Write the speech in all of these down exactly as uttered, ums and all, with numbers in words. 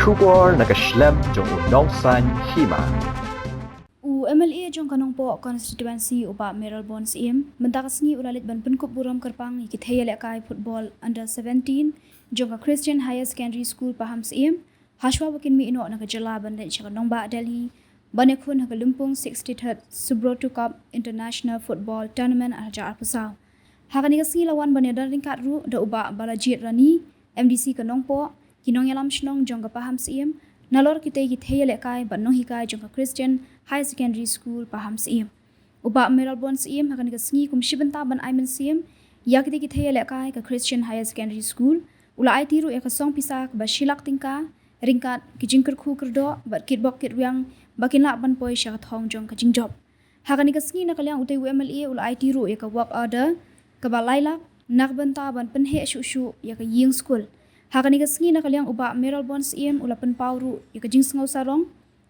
Khubor na ka shlem jong u Nongsaiñ Hima. U M L A jong ka Nongpoh constituency u Bah Mayralborn Syiem mynta ka sngi u la leit ban pynkup burom kyrpang ïa ki thei ïalehkai football under seventeen jong ka Christian Higher Secondary School Pahamsyiem hashwa ba kin mih noh na ka jylla ban leit sha ka nongbah Delhi ban ïakhun ha ka lympung sixty-third Subroto Cup International Football Tournament ar hajar arphew saw. Ha kane ka sngi la wan ban ïadon ryngkat ruh da u Bah Balajied Rani, M D C ka Nongpoh, ki nongïalam shnong jong ka Pahamsyiem, nalor kitei ki thei ïalehkai bad nonghikai jong ka Christian Higher Secondary School Pahamsyiem. U Bah Mayralborn Syiem ha kane ka sngi kum shi bynta ban ai mynsiem ïa kitei ki thei ïalehkai ka Christian Higher Secondary School, u la aiti ruh ïa ka song pisa kaba shi lak tyngka ryngkat ki jingkyrkhu kyrdoh bad kitbok kitrwiang ba kin lah ban poi sha ka thong jong ka jingjop. Ha kane ka sngi na ka liang utei u M L A u la aiti ruh ïa ka work order kaba lai lak na ka bynta ban pynheh shuh shuh ïa ka ïing skul. Ha kane ka sngi na ka liang u Bah Mayralborn Syiem u la pynpaw ruh ïa ka jingsngew sarong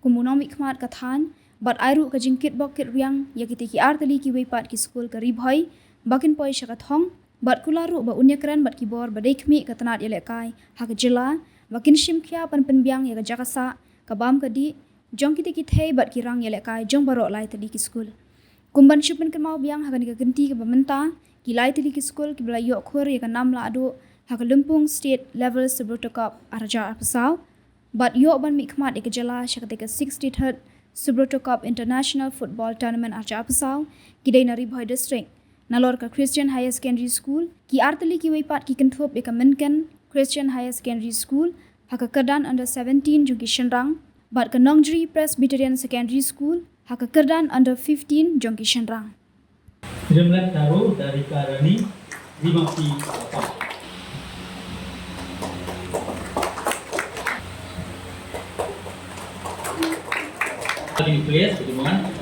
kum u nongmihkhmat ka thaiñ bad ai ruh ka jingkitbok kitrwiang ïa kitei ki artylli kiwei pat ki skul ka Ri Bhoi ba kin poi sha ka thong bad kular ruh ba un ïakren bad ki bor ba dei khmih ka tnat ïalehkai ha ka jylla ba kin shim khia ban pynbiang ïa ka jaka sah ka bam ka dih jong kitei ki thei bad ki rang ïalehkai jong baroh lai tylli ki skul. Kum ban shu pynkynmaw biang ha kane ka kynti kaba mynta, ki lai tylli ki skul kiba la ïoh khur ïa ka nam lahduh ha ka lympung State Level Subroto Cup ar hajar arphew saw bad ïoh ban mihkhmat ïa ka jylla sha katei ka sixty-third Subroto Cup International Football Tournament ar hajar arphew saw ki dei na Ri Bhoi District. Nalor ka Christian Higher Secondary School, ki artylli kiwei pat ki kynthup ïa ka Mynken Christian Higher Secondary School ha ka kyrdan under seventeen jong ki shynrang bad ka Nongjri Presbyterian Secondary School ha ka kyrdan under fifteen jong ki shynrang. Remlet Taro, Darika Rani, Rimapi Alapa. Please, good morning.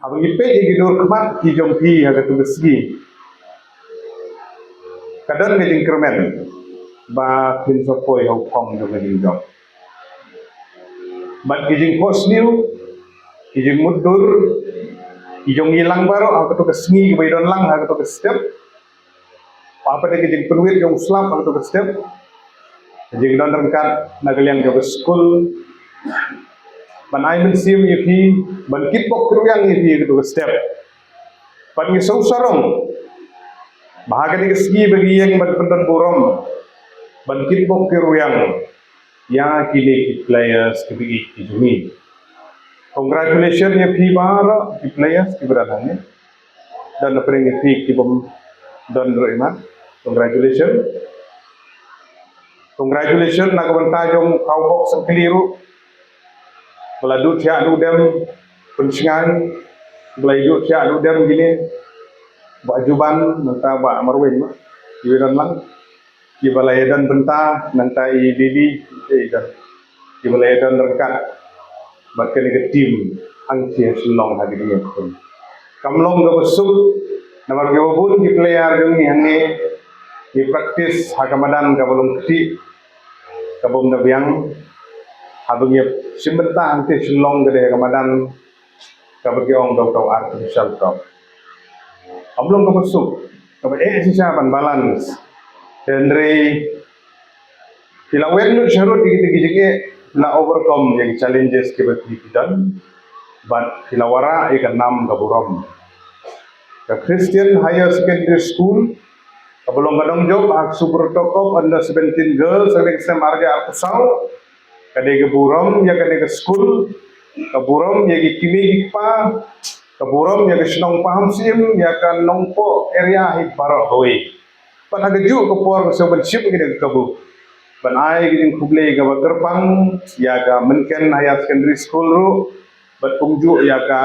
Haba ngi peit ïa ki dur khmat ki jong phi ha katu ka sngi, ka don ka jingkyrmen ba phin sa poi ha u phong jong ka jingjop. Bad ki jingphohsniew, ki jingmutdur ki jong ngi lang baroh ha katu ka sngi kaba ïadon lang ha katu ka step. Ba pat ka jingpynwit jong u slap ha katu ka step, ka jingdon ryngkat na ka liang jong ka skul ban ai mynsiem ïa phi, ban kitbok kitrwiang ïa phi ha katu ka step. Bad ngi sngewsarong ba ha kane ka sngi ba ngi ïeng ban pyndon burom, ban kitbok kitrwiang ïa kine ki players kiba ïeit ki jong ngi. Congratulations ïa phi baroh ki players kiba don hangne. Don na pdeng ïa phi ki bym don ruh imat. Congratulations. Congratulations na ka bynta jong u khawbok Sangkli ruh, ba la duh thiah duh dem pynshngaiñ, ba la duh thiah duh dem kine, Bah Juban nangta Bah Marweiñ, ma kiba don lang, kiba la ïadon bynta nangta i Lily, i don, kiba la ïadon ryngkat bad kane ka team hangtei ha Shillong ha kine ki khun. Kam long kaba suk namar kiba bun ki player jong ngi hangne ngi practice ha ka madan kaba long kti, kaba ym da biang. Haba ngi shim bynta hangtei Shillong ka dei ha ka madan kaba ki ong da uta u artificial turf. Kam long kaba suk, kaba eh shisha ban balance. Hynrei phi la weng lut sharud ïa kita ki jingeh, phi la overcome ïa ki challenges kiba phi phi don bad phi la wanrah ïa ka nam ka burom. Ka Christian Higher Secondary School kaba long ka nongjop ha ka Subroto Cup Under seventeen Girls ha ka snem ar hajar arphew saw, ka dei ka burom ïa kane ka skul, ka burom ïa ki kmie ki kpa, ka burom ïa ka shnong Pahamsyiem, ïa ka Nongpoh area hi baroh kawei. Pat ha kajuh ka por ka sngewbha ban shim ïa kane ka kabu ban ai ka jingkhublei kaba kyrpang ïa ka Mynken Higher Secondary School ruh bad kumjuh ïa ka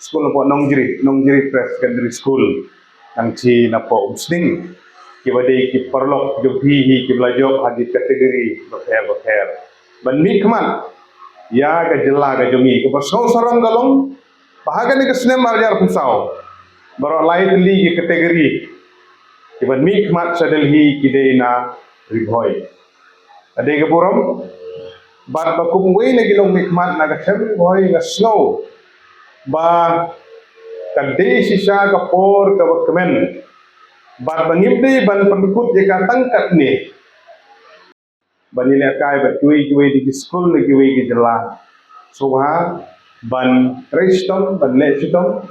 skul hapoh Nongjri, Nongjri Prep Secondary School, nangta napoh Umsning, kiba dei ki paralok jong phi hi kiba la jop ha ki category bapher bapher. Ban mihkhmat ïa ka jylla ka jong ngi, kaba sngewsarong ka long ba ha kane ka snem ar hajar arphew saw baroh lai tylli ki category kiban mihkhmat sha Delhi ki dei na Ri Bhoi. Ka dei ka burom bad ba kum uwei na ki nongmihkhmat na ka them Ri Bhoi nga sngew ba ka dei shisha ka por kaba kmen bad ba ngim dei ban pynkut ïa ka tang katne. Ban ïalehkai bad kiwei kiwei de ki skul de kiwei ki jylla. Sngewbha ban trei shitom, ban leh shitom,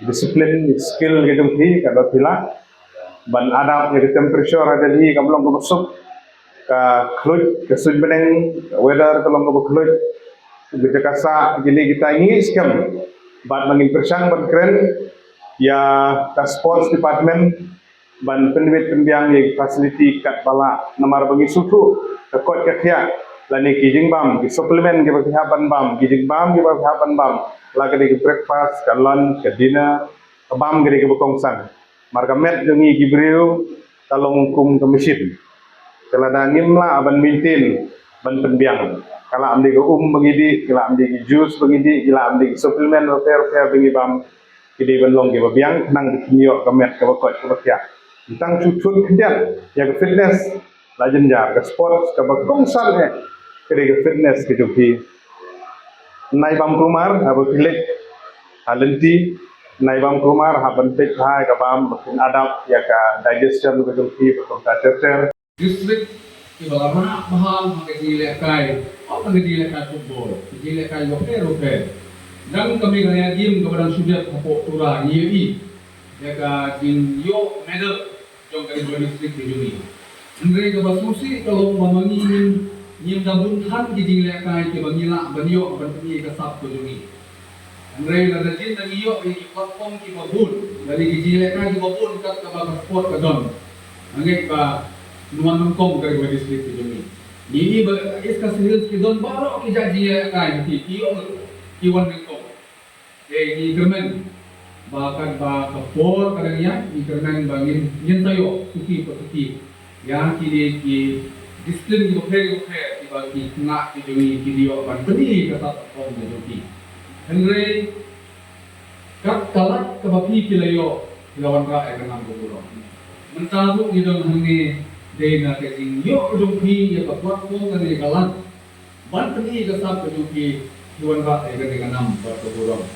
discipline, skill ka jong phi katba phi lah. Ban adapt ïa ka temperature ha Delhi kam long kaba suk, ka khluit, ka suiñ bneng, ka weather ka long kaba khluit. Ka jaka sah kine kita ngi skhem bad ma ngin pyrshang ban kren ïa ka sports department ban pynbit pynbiang ïa ki facility katba lah namar ba ngi sngewthuh ka koit ka khiah lane ki jingbam, ki supplement kiba ki hap ban bam, ki jingbam kiba ki hap ban bam, la ka dei ki breakfast, ka lunch, ka dinner, ka bam ka dei kaba kongsan. Mar ka met jong ngi ki briew ka long kum ka machine. Te lada ngim lah ban maintain, ban pynbiang, ka lah ban dei ka um ba ngi dih, ka lah ban dei ki juice ba ngi dih, ka lah ban dei ki supplement bapher bapher ba ngi bam, ki dei ban long kiba biang khnang ba kin ïoh ka met kaba koit kaba khiah. Tang shu thut khyndiat ïa ka fitness, la jynjar ka sports kaba kongsan eh ka dei ka fitness ka jong phi. Nai bam kulmar haba phi leit ha lynti, nai bam kulmar haba phi leit ha ka bam ba kin adapt ïa ka digestion ka jong phi ba kumta ter ter. District kiba la rah bha ha ka jingïalehkai, ha ka jingïalehkai football, ka jingïalehkai bapher bapher. Dang ka Meghalaya Game kaba dang shu dep hapoh Tura ngi ïohi ïa ka jingïoh medal jong ka Ri Bhoi District ka jong ngi. Hynrei kaba sngewsih ka long ba ma ngi ngim, ngim da bun than ki jingïalehkai kiba ngi lah ban ïoh ban pyni ïa ka sap ka jong ngi. Hynrei lada jin da ngi ïoh ïa ki platform kiba bun, lane ki jingïalehkai kiba bun kat kaba ka sport ka don, nga ngeit ba ngin wan nyngkong ka Ri Bhoi District ka jong ngi. Ngi i ba East Khasi Hills ki don baroh ki jait jingïalehkai, ki, ki ïoh, ki wan nyngkong. Te ngi kyrmen ba katba ka por ka dang ïaid, ngi kyrmen ba ngin, ngin sa ïoh suki pa suki ïa kine ki discipline kiba pher kiba pher kiba ki khynnah ki jong ngi ki ïoh ban pyni ka sap ka jong ki. Hynrei kat ka lad kaba phi ki la ïoh, ki la wanrah ïa ka nam ka burom. Mynta ruh ngi don hangne dei na ka jingïoh ka jong phi ïa ka platform lane ka lad ban pyni ka sap ka jong ki, ki wanrah ïa kane ka nam bad ka burom.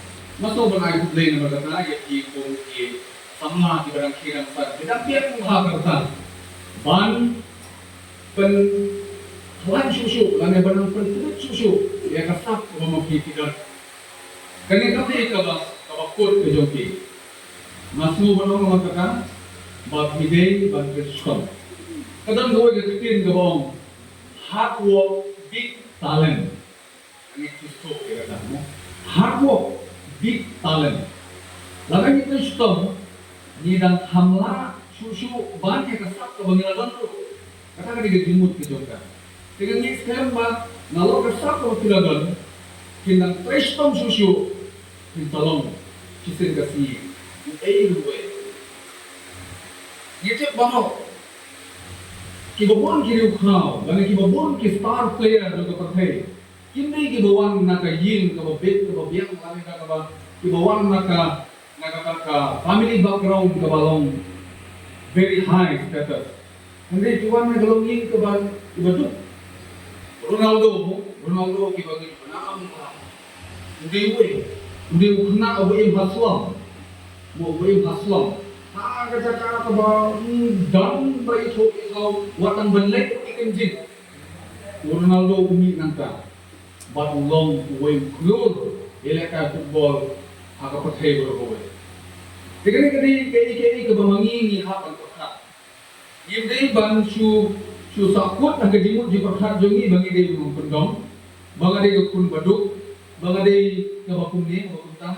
Nga sngewbha ban ai khublei namar kata ïa ki kum ki samla kiba dang khie dang san, ki dang biang ha ka rta ban pynkhlaiñ shuh shuh lane ban pynkhlaiñ shuh shuh ïa ka sap kaba ma phi ki don. Kane ka dei kaba, kaba kut ka jong ki. Nga sngewbha ban ong namar kata ba phi dei ban trei shitom. Ka don kawei ka ktien kaba ong, hard work beat talent. Ani tu stok ïa kata mo. Hard work beat talent. Lada ngi trei shitom, ngi dang kham lah shuh shuh ban ïa ka sap kaba ngi la don ruh. Kata ka dei ka jingmut ka jong ka. Te ka ngi skhem ba nalor ka sap kaba phi la don, phin dang trei shitom shuh shuh, phin sa long shisien ka sngi uei ruh uei. Ngi tip baroh kiba bun ki riewkhraw lane kiba bun ki star player jong ka pyrthei, kim dei kiba wan na ka ïing kaba bit kaba biang lane ka kaba, kiba wan na ka, na ka, ka, ka family background kaba long very high status. Hynrei ki wan na ka longïing kaba, kaba duk. Ronaldo, Ronaldo kiba ngi, kiba nang am ka. U dei uwei, u dei u khynnah uba im ha slum. Mo, uba im ha slum. Ha ka jaka kaba, mm, dang ba ithuh ithaw, wat tang ban leit ruh ki kynjit. U Ronaldo u mih nangta. Bad u long uwei u khlur ïalehkai football ha ka pyrthei baroh kawei. Te kane ka dei kaei kaei kaba ma ngi ngi hap ban pyrkhat. Ngim dei ban shu, shu sahkut ha ka jingmut jingpyrkhat jong ngi ba ngi dei u nongkyndong, ba nga dei ka khun baduk, ba nga dei kaba kumne, kaba kumta.